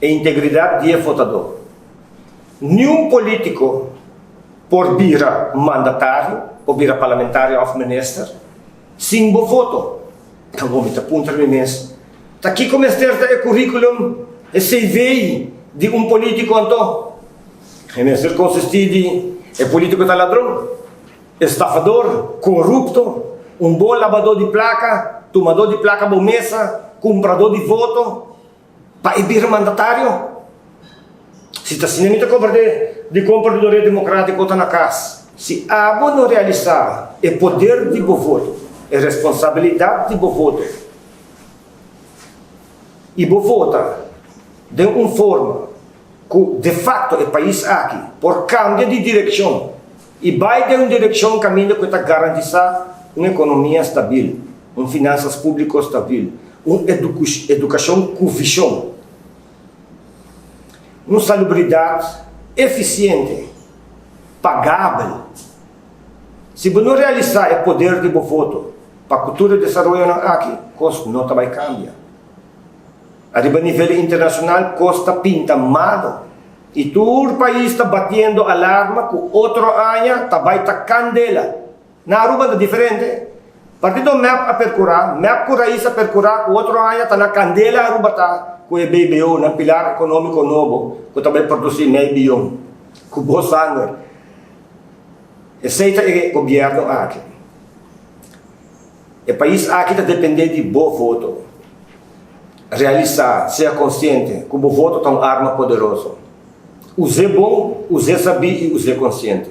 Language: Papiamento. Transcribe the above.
E integridat di e votadó. Niun polítiko por bira mandatario, por bira parlamentario òf minister sin bo voto. Awor mi ta puntra mi mes, ta kiko mester ta e curriculum, e CV di un polítiko anto? E mester konsistí di e polítiko ta ladron, estafador, korupto, un bon labadó di plaka, tumadó di plaka bo mesa, kumpradó di voto, Pa e bira mandatario? Si ta asina mi ta komprendé dikon Partido Red Demokratiko ta na kas. Si abo no realisá e poder di bo voto, e responsabilidat di bo voto i bo vota den un forma ku de facto e pais aki por kambia di direkshon i bai den un direkshon kaminda ku e ta garantisá un ekonomia stabil, un finansas públiko stabil, un edukashon ku vishon, un salubridat efisiente, pagabel. Si bo no realisá e poder di bo voto pa ku tur e desaroyonan aki, kos no ta bai kambia. Ariba nivel internashonal kos ta pinta malo i tur pais ta batiendo alarma ku otro aña ta bai ta kandela. Na Aruba ta diferente. Partido mep a percura, mep cu Raiz a percura cu otro aña ta na candela Aruba ta cu e BBO, nan pilar economico nobo cu ta bay produci mei biyon cu bo sanger. Esey ta e gobierno aki. E pais aki ta depende di bo voto. Realisa, sea consciente cu bo voto ta un arma poderoso. Use bon, use sabi y use consciente.